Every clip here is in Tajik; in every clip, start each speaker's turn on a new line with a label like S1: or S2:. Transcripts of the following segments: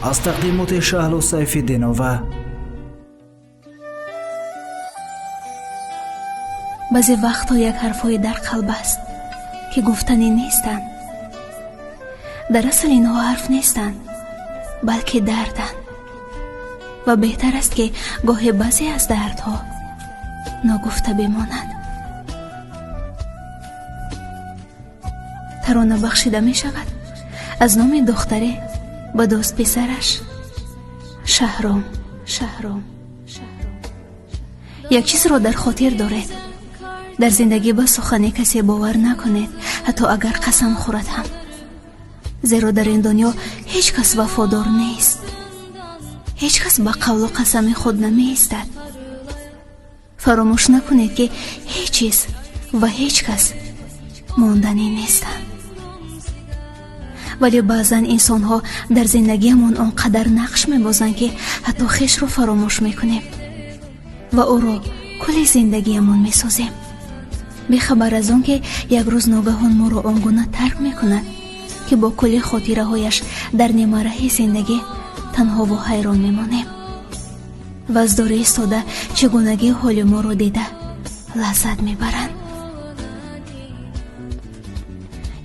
S1: Аз тақдимоти Шаҳло Сайфиддинова.
S2: Баъзе вақтҳо як ҳарфҳое дар қалб аст, ки гуфтанӣ нестанд. Дар асл инҳо ҳарф нестанд, балки дарданд. Ва беҳтар аст, ки гоҳе баъзе аз дардҳо ногуфта бимонанд. Тарона бахшида мешавад аз номи духтаре ба дӯстписараш Шаҳром. Шаҳром. Як чизро дар хотир доред: дар зиндагӣ ба сухани касе бовар накунед, ҳатто агар қасам хӯрад ҳам, зеро дар ин дунё ҳеҷ кас вафодор нест, ҳеҷ кас ба қавлу қасами худ намеистад. Фаромӯш накунед, ки ҳеҷ чиз ва ҳеҷ кас монданӣ нестанд. Вале баъзан инсонҳо дар зиндагиамон он қадар нақш мебозанд, ки ҳатто хешро фаромӯш мекунем ва ӯро кулли зиндагиамон месозем, бехабар аз он ки як рӯз ногаҳон моро он гуна тарк мекунад, ки бо кулли хотираҳояш дар нимараҳи зиндагӣ танҳову ҳайрон мемонем ва аз дур истода чигунагии ҳоли моро дида лаззат мебаранд.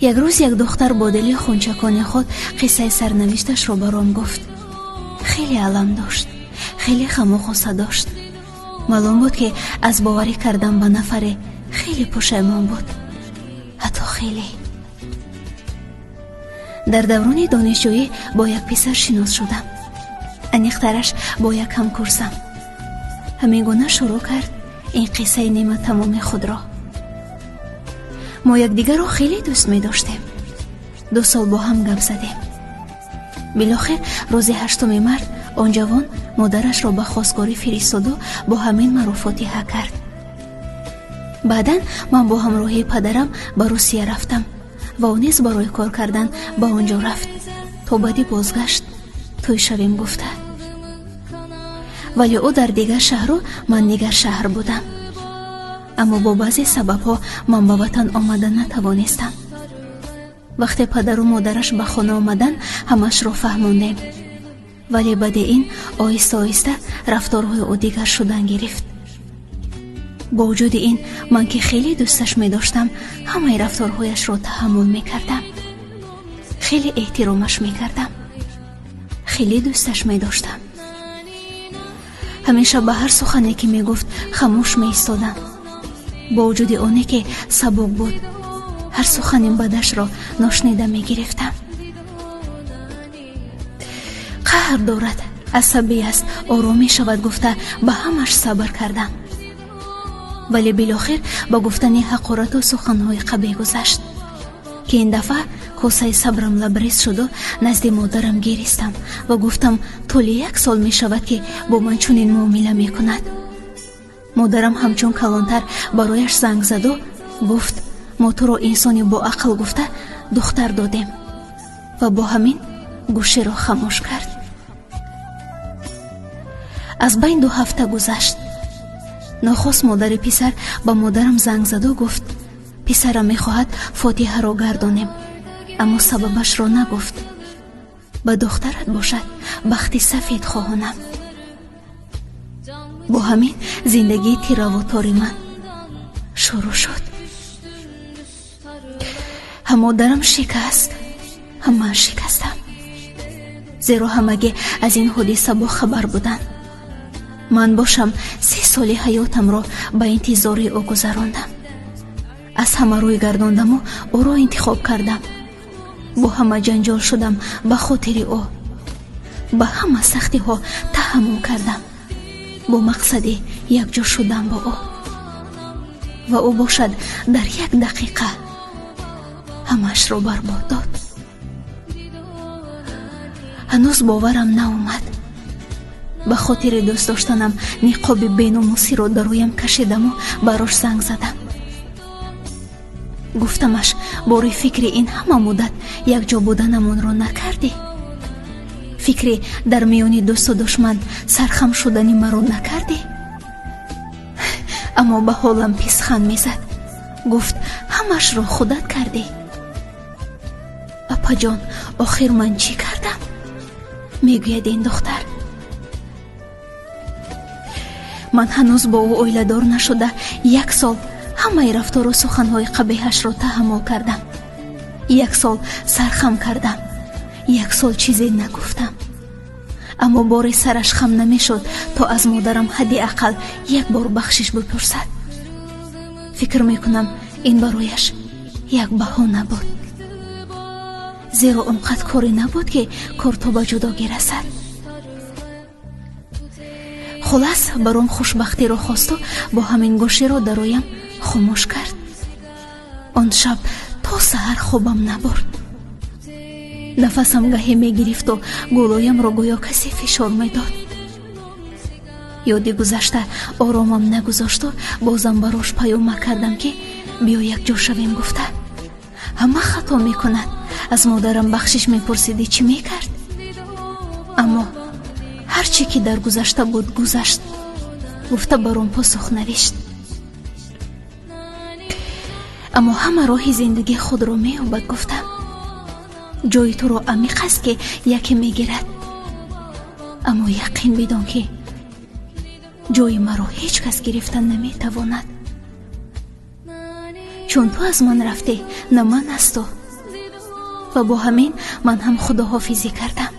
S2: Як рӯз як духтар бо дили хунчакони худ қиссаи сарнавишташро баром гуфт. Хеле алам дошт, хеле ғаму ғусса дошт. Маълум буд, ки аз боварӣ кардан ба нафаре хеле пушаймон буд, ҳатто хеле. Дар даврони донишҷӯӣ бо як писар шинос шудам, аниқтараш бо як ҳамкурсам. Ҳамин гуна шурӯъ кард ин қиссаи ниматамоми худро. Мо якдигарро хеле дӯст медоштем. 2 сол бо ҳам гап задем. Билохир рӯзи 8 март он ҷавон модарашро ба хостгорӣ фиристоду бо ҳамин маро фотиҳа кард. Баъдан ман бо ҳамроҳии падарам ба Русия рафтам ва ӯ низ барои кор кардан ба он ҷо рафт, то баъди бозгашт тӯй шавем гуфта. Вале ӯ дар дигар шаҳру ман дигар шаҳр будам. Аммо бо баъзе сабабҳо ман ба ватан омада натавонистам. Вақте падару модараш ба хона омаданд, ҳамашро фаҳмондем. Вале баъди ин оҳиста оҳиста рафторҳои ӯ дигар шудан гирифт. Бо вуҷуди ин ман, ки хеле дӯсташ медоштам, ҳамаи рафторҳояшро таҳаммул мекардам, хеле эҳтиромаш мекардам, хеле дӯсташ медоштам. Ҳамеша ба ҳар сухане, ки мегуфт, хамӯш меистодам. Бо вуҷуди оне ки сабук буд, ҳар сухани бадашро ношнида мегирифтам. Қаҳр дорад, асабӣ аст, ором мешавад гуфта ба ҳамаш сабр кардам. Вале билохир ба гуфтани ҳақорату суханҳои қабеҳ гузашт, ки ин дафъа косаи сабрам лабрез шуду назди модарам гиристам ва гуфтам, тӯли як сол мешавад, ки бо ман чунин муомила мекунад. Модарам ҳамчун калонтар барояш занг заду гуфт, мо туро инсони боақл гуфта духтар додем, ва бо ҳамин гӯширо хамӯш кард. Аз байн 2 ҳафта гузашт. Нохост модари писар ба модарам занг заду гуфт, писарам мехоҳад фотиҳаро гардонем, аммо сабабашро нагуфт. Ба духтарат бошад бахти сафед хоҳонам. Бо ҳамин зиндагии тиравутори ман шурӯъ шуд. Ҳам модарам шикаст, ҳам ман шикастам, зеро ҳамагӣ аз ин ҳодиса бохабар буданд. Ман бошам 3 соли ҳаётамро ба интизори ӯ гузарондам. Аз ҳама рӯй гардондаму ӯро интихоб кардам. Бо ҳама ҷанҷол шудам ба хотири ӯ, ба ҳама сахтиҳо таҳаммул кардам бо мақсади якҷо шудан бо ӯ. Ва ӯ бошад дар як дақиқа ҳамаашро барбод дод. Ҳанӯз боварам наомад. Ба хотири дӯст доштанам ниқоби беномусиро дар рӯям кашидаму барош занг задам. Гуфтамаш, бори фикри ин ҳама муддат якҷо буданамонро накардӣ? Фикри дар миёни дӯсту душман сархам шудани маро накардӣ? Аммо ба ҳолам писханд мезад. Гуфт, ҳамашро худат кардӣ. Апаҷон, охир ман чӣ кардам? Мегӯяд ин духтар. Ман ҳанӯз бо ӯ оиладор нашуда як сол ҳамаи рафтору суханҳои қабеҳашро таҳаммул кардам. Як сол сархам кардам, як сол чизе нагуфтам. Аммо боре сараш хам намешуд, то аз модарам ҳадди ақал як бор бахшиш бипурсад. Фикр мекунам, ин барояш як баҳона буд, зеро он қад коре набуд, ки кор то ба ҷудогӣ расад. Хулас, баром хушбахтиро хосту бо ҳамин гӯширо дароям хомӯш кард. Он шаб то саҳар хобам набурд. Нафасам гаҳе мегирифту гулоямро гӯё касе фишор медод. Ёди гузашта оромам нагузошту бозам барош паёма кардам, ки биё якҷо шавем гуфта. Ҳама хато мекунад, аз модарам бахшиш мепурсидӣ, чӣ мекард? Аммо ҳар чӣ ки дар гузашта буд, гузашт, гуфта баром посух навишт. Аммо ҳама роҳи зиндагии худро меёбад, гуфтам. Ҷои туро амиқ аст, ки яке мегирад, аммо яқин бидон, ки ҷои маро ҳеҷ кас гирифта наметавонад. Чун ту аз ман рафтӣ, на ман аз ту. Ва бо ҳамин ман ҳам худоҳофизӣ кардам.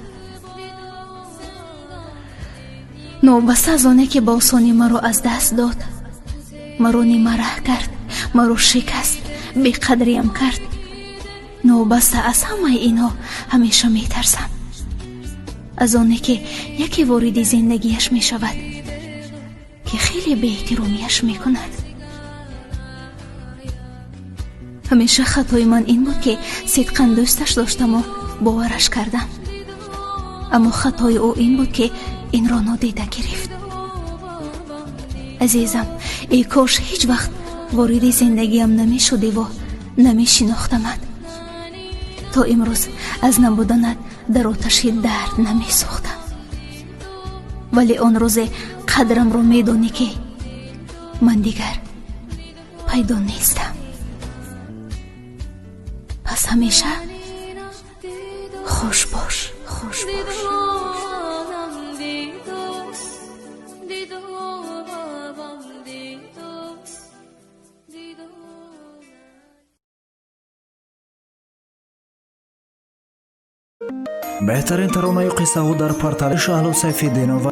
S2: Новобаста аз оне ки ба осонӣ маро аз даст дод, маро нимараҳ кард, маро шикаст, беқадриям кард, новобаста аз ҳамаи инҳо ҳамеша метарсам аз оне ки яке вориди зиндагиаш мешавад, ки хеле беэҳтиромиаш мекунад. Ҳамеша хатои ман ин буд, ки сидқан дӯсташ доштаму бовараш кардам. Аммо хатои ӯ ин буд, ки инро нодида гирифт. Азизам, эй кош ҳеҷ вақт вориди зиндагиам намешудиву намешинохтамад. То имрӯз аз набуданат дар оташи дард намесӯхтам. Вале он рӯзе қадрамро медонӣ, ки ман дигар пайдо нестам. Пас ҳамеша хуш бош, хуш бош.
S1: Беҳтарин таронаю қиссаҳо дар портали Шаҳло Сайфиддинова.